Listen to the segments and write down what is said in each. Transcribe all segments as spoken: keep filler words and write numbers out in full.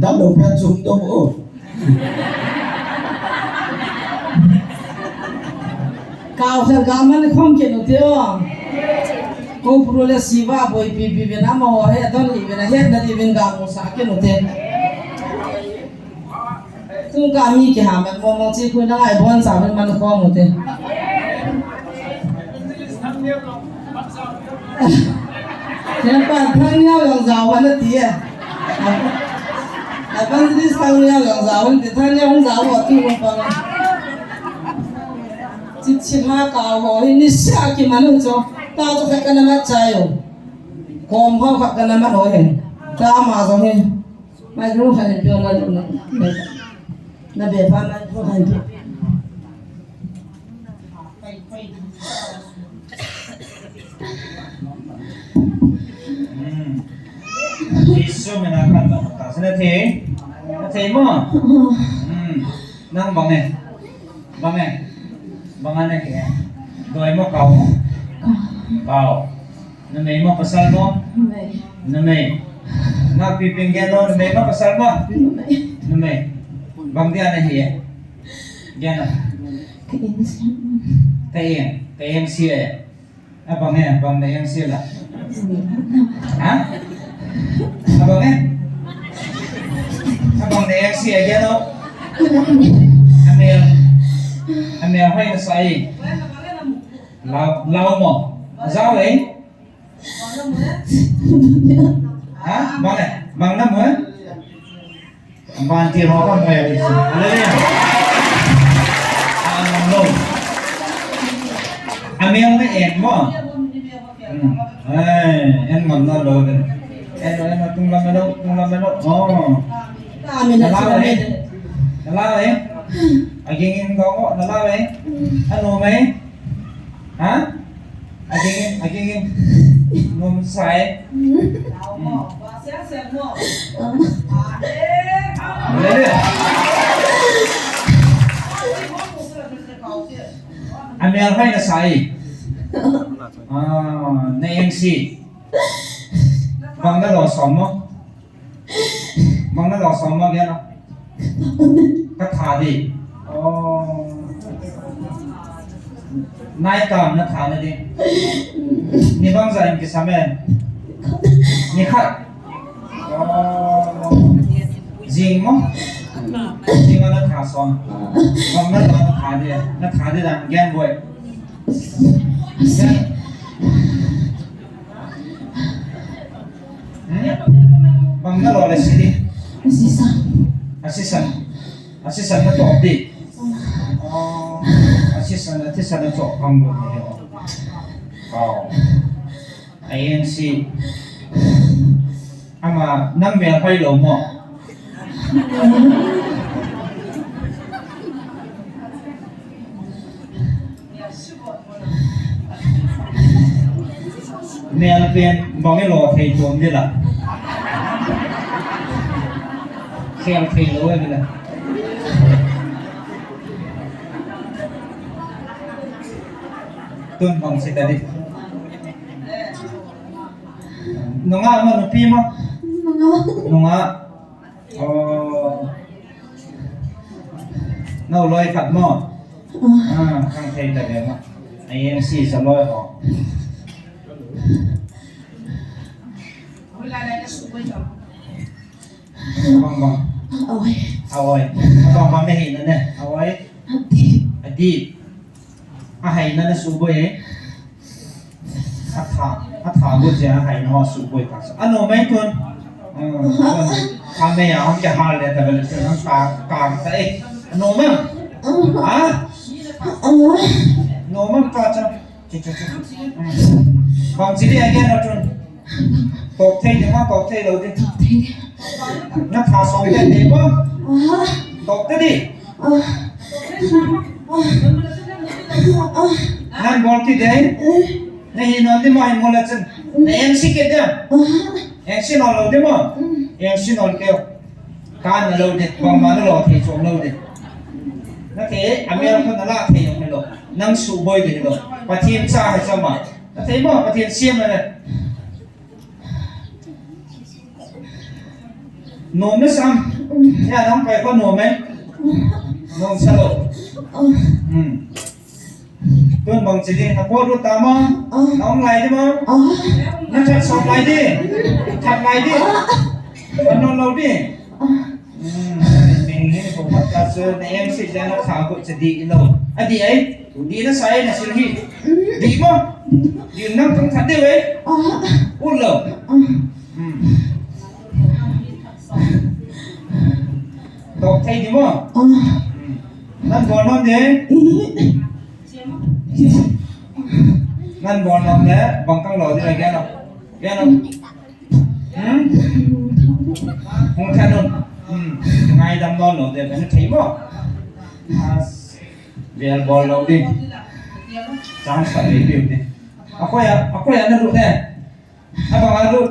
Dam lo phen chung dong o. Kau kher ga man khom ke no te o. Ko puro le siva boi pi pi ve na ma ho he don li ve na he na li vin ga mo sa ke no te. Tung ka mi ke ha man mo mo chi ku na ai bon sa man man khom mo te. Ken pa thang ya long za wa na ti e. Evangelist thang ya long za wa ti thang ya long za wa ti mo pa. Chi chi ma ka ho hi ni sa ki man cho. Ta cho ka na ma cha yo. Kom ho ka na ma ho he. Ta ma zo he. Mai ro ha ni pyo na na. Na be pa mai ro ha ni. Hmm. Jesu mina kan ta ta sene the. Thei mo. Hmm. Nang bang e. Bang e. Bang ane ke. Doi mo kau. Kau. Numei mo pasal mo? Numei. Numei. Nakpi pin gen o, numei mo pasal mo? Numei. Numei. Bang dia nahi e? Gen o. Ka eng sia. Ka eng, ka eng sia e. Abang e, bang na eng sia la. Ha? Abang e? Abang na eng sia gen o. Amel. Amel hoi na sa e. Lau, lau mo. Jao e. Ha? Bang e? Bang na mo e? Bang ti ho kan mo e. Hallelujah. Amen. Amel na en mo. Hmm. Ai, en ngam na lou de. En, en, tung lam lo, tung lam lo. Oh. Amen. Nala e. Nala e. Aging in ko, nala e. Anu mai. Ha? Aging in, aging in. Nom sai. Hmm. Hallelujah. Amel hoi na sai. Ah, na eng si. Bang na lo som mo. Bang na lo som mo gen o. Ka tha di. Oh. Nai tam na tha na di. Ni bang za in kisam e. Ni khat. Oh. Jing mo. Jing na tha som. Bang na lo na tha di. Na tha di dan gen boi. Hmm? Bang na lo le si di. Asisan. Asisan. Asisan na to di. Oh, asisan, asisan na to pang lo ni. Oh. Ai en si. Ama nang mel hoi lo mo. Mel pen bang e lo thei tom di la. Khel thei lo e di la. Tun bang si ta di. Nunga mo nupi mo? Nunga. Nunga. Oh. Nau loi khat mo? Ah, kang thei ta ve mo. Ai en si sa loi ho. Bang bang. Aoi. Aoi. Bang bang ne hi na ne. Aoi. Adi. Adi. Ahai na na suboi e. Atha, atha bu je ahai na ho suboi ta. Ano mai tun. Hmm, tun. Kame ya hom ke hal le ta bel tun ka ka ta e. Ano ma. Ha? Ano ma pa cha. Chu chu chu. Hmm. Bang chi di again na tun. Tok thei di ma, tok thei lo di. Tok thei di. Na tha song te di ma. Tok te di. Nan bol ti dei. Na hi non di mo hi mo la chen. Na eng si ke de. Eng si non lo di mo. Eng si non ke. Ka na lo di. Bang ma na lo thei chom lo di. Na ke amel ko na la thei lo. Nang suboi di lo. Pathian cha ha cha ma. Na thei mo Pathian siam na le. Nom na sam. Ya, nang pai ko nom e. Nom sa lo. Hmm. Tun bang chi di, na pot u ta mo? Na ong lai di mo? Na that som lai di. That lai di. Na non lo di. Hmm. Min ni ko pat ka su na em si ja na kha ko chi di lo. A di ai. Di na sai na sil hi. Di mo? Di nang tung that di we. U lo. Hmm. Tok thei di mo? Nan bol nom di. Nan bol nom le, bang kang lo di le, gel lo. Gel lo. Hmm? Hung than un. Hmm. Ngaidam nom lo di, ben thei mo? As, vel bol lo di. Chang sa di, di. Akoi a, akoi a na lut ne. Abang a lut.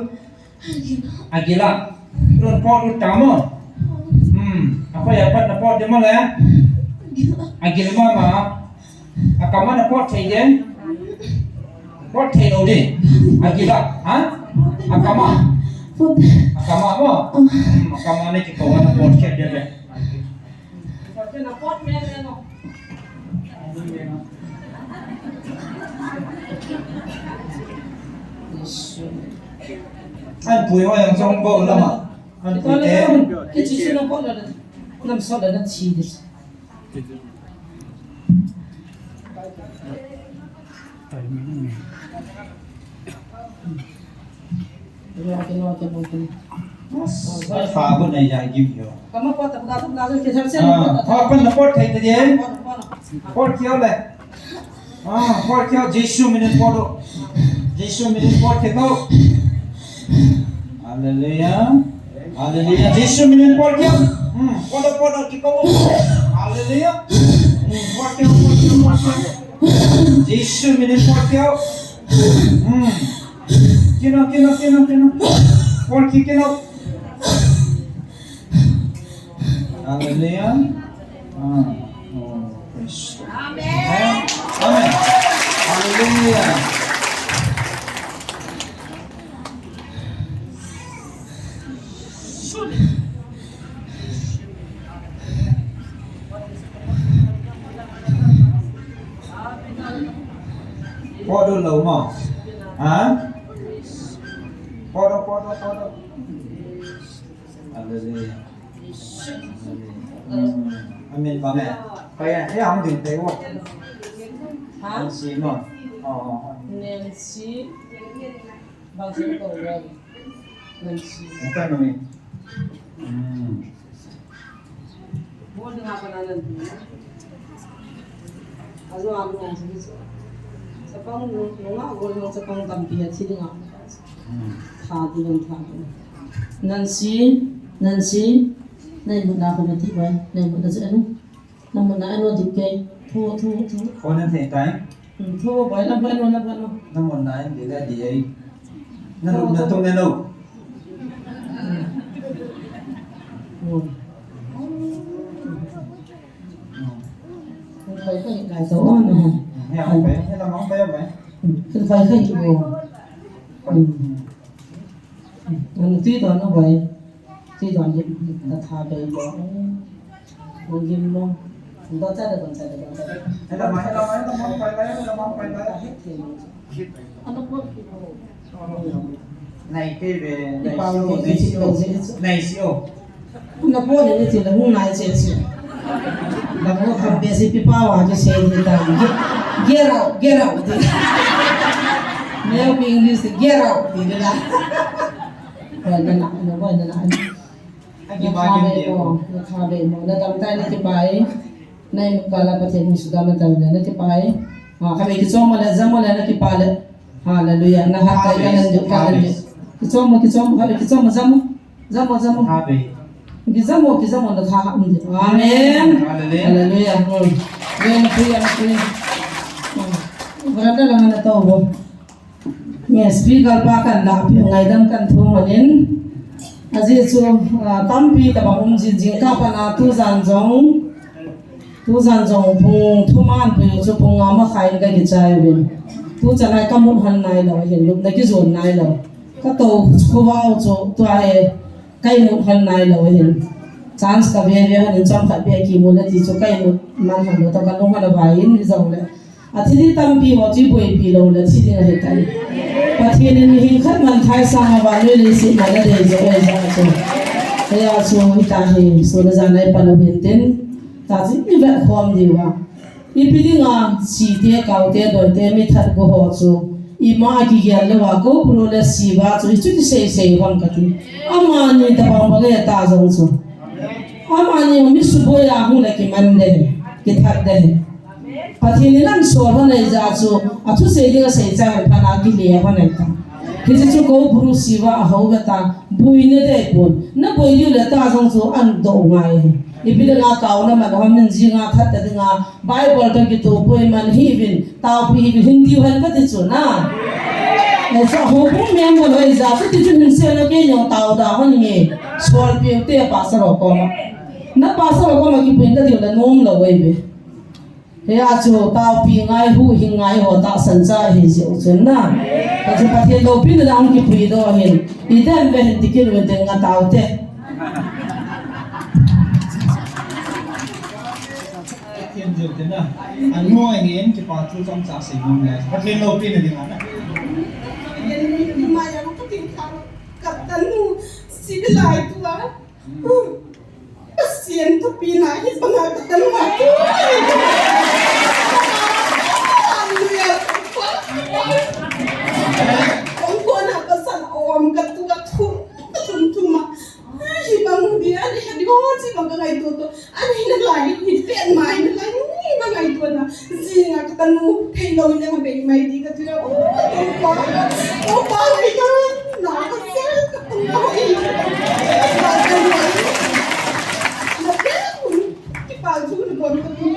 Agila. Tun pot lut ta mo. Hmm. Akoi a pat na pot di mo le. Agil mama. Akama na pot thei di. Pot thei lo di. Agila. Ha? Akama. Akama mo. Hmm. Akama ni kiko na pot khe di le. An pui ho yang chong bo lama. An pui te. Kichi su na bo la. Nam so la na chi de. Fa bu nei ja gim yo. Kama pot ta, pot ta, pot ta, pot ta. Ah, pot na pot thei ta je. Pot kio le. Ah, pot kio, Jesu minin pot do. Jesu minin pot kio. Hallelujah. Hallelujah. Jesu minin pot kio. Hmm, pot do, pot do, kiko. Hallelujah. Hmm, pot kio, pot kio, pot kio. Jesu minin pot kio. Hmm. Kino, kino, kino, kino. Paul ki kino. Hallelujah. Ah. Oh, praise God. Amen. Amen. Hallelujah. Pot do lo mo. Ha? Pot do, pot do, pot do. Hallelujah. Amen. Amen. Amen. Kaya, eh, ang din tayo. Ha? Ang sino? Oo. Nancy. Bang sino to? Nancy. Ang tanong eh. Hmm. Bol dinga pa nalan. Ajo anu anu. Chapang nunga bol nung chapang tampi a thi dinga. Hmm. Tha dinga tha dinga. Nancy, Nancy, nai muna ko mati bai, nai muna si anu. Namuna anu dikei. Thu, thu, thu. Kona thei tai. Hmm, thu bai, anu, anu, anu, anu. Namuna anu dikei. Nanu, nanu, nanu. Hmm. Hung pai ka hi lai to o na. Hung pai ka hi lai to o. Hung tui to na bai. Tui to ni ka tha bai to. Hung gim mo. Hung to cha da don cha da don cha da. Hela ma, hela ma, hela ma, pai lai, hela ma, pai lai. Nai kei ve, nai si o, nai si o, nai si o. Na po ni ti la hung nai che che. La mo kha be si pi pa wa ke se ni ta. Get out, get out. Neo pi English, get out. Ti la. Wa na na, na wa na na. Na tha be mo, na tha be mo, na dam tai na kipah e. Na imut kah a Pathen hung suhdam na tai na kipah e. Ha, khatvei kichom mo le, jam mo le, na kipah le. Hallelujah. Na hat tai ka nan deu ka nan deu. Kichom mo, kichom mo, khatvei kichom mo, jam mo. Jam mo, jam mo. Kijam mo, kijam mo, na tha ha um deu. Amen. Hallelujah. Hallelujah. Hmm. Ven pri, ven pri. Hmm. Veranda lang na to bo. Nge speaker pa kan lah pi ngaidam kan thum manin. Ajeh chu, ah, tampi tabang um jing jing ka pa na tujan jong. Tujan jong pung thum an pi chu pung nga ma khai ka kichai uvin. Tuchan ai ka mut han nai lo hin lup na kijon nai lo. Ka to khovah chu tua e. Ka imut hon nailou hin. Chance ka ve ve hon in chomkhat beh kimu le ti chu ka imut man hon lou toh ka lung hon avai in hijongle. Athi ding tampi ho chu iboipi lou le thi ding ahitai. Pathen in mihem khat man thai sang a vannoi leiset man adei jeh u ahi jeh chu. Hijeh a chu hita hi sun a jan a ipan u hintin. Tachu ivet khom diu a. Ipi dinga, site, kaute, doite, mithat go ho chu, ima kigel lou a, Koubru le Siva chu, ichuti seisei vang kati. Amani tabang bang e ta jong chu. Amani mi suboi a hung le kiman de, kithat de. Pathen in asol hon ahi jeh chu, athusei ding asei chang phat a kile hon ahi ta. Hiche chu Koubru Siva ahou ve ta, boi ne dei pon. Naboi diu le ta jong chu, adoh ngai. Ipi dinga kauna man hon min jinga that ta dinga Bible toh kitoh poi man hiuvin, taopi hiuvin, hin tiu hen kati chu na. Achu houbung member ho ahi jeh chu ti chu hin sei lou kei jong tao da hon nge. Solpeh u te pastor ho koma. Na pastor ho koma kipui in kati u le nom lou ahi ve. Hijeh chu taopi ngai, huhhing ngai ho tahsan cha ahi jeh u chun na. Achu Pathen loupina dang kipui doh hin. Idem ve hin ti kit uvin te nga taote. Pathen jil te na. Anu ahin kipa thu chomcha sei nom le. Pathen loupina ding a na. Pathen loupina ding a na. Ka tanu, si lai tua. Pathen thupina hi banga ka tanu a tu. Hallelujah. Kong kona pasal om ka tu ka thum, ka thum thum a. Hibang dia ni hadi ho chi bang ka ngaito to. Ani na lai, hi pen mai na lai, ni ba ngaito na. Jinga ka tanu, thei lou na ka bei mai di ka tira. O, o pa, o pa, o pa, o pa, na ka sa, ka tanu, o i. Na ka tanu, na ka tanu, ki pa ju na bon ka tanu.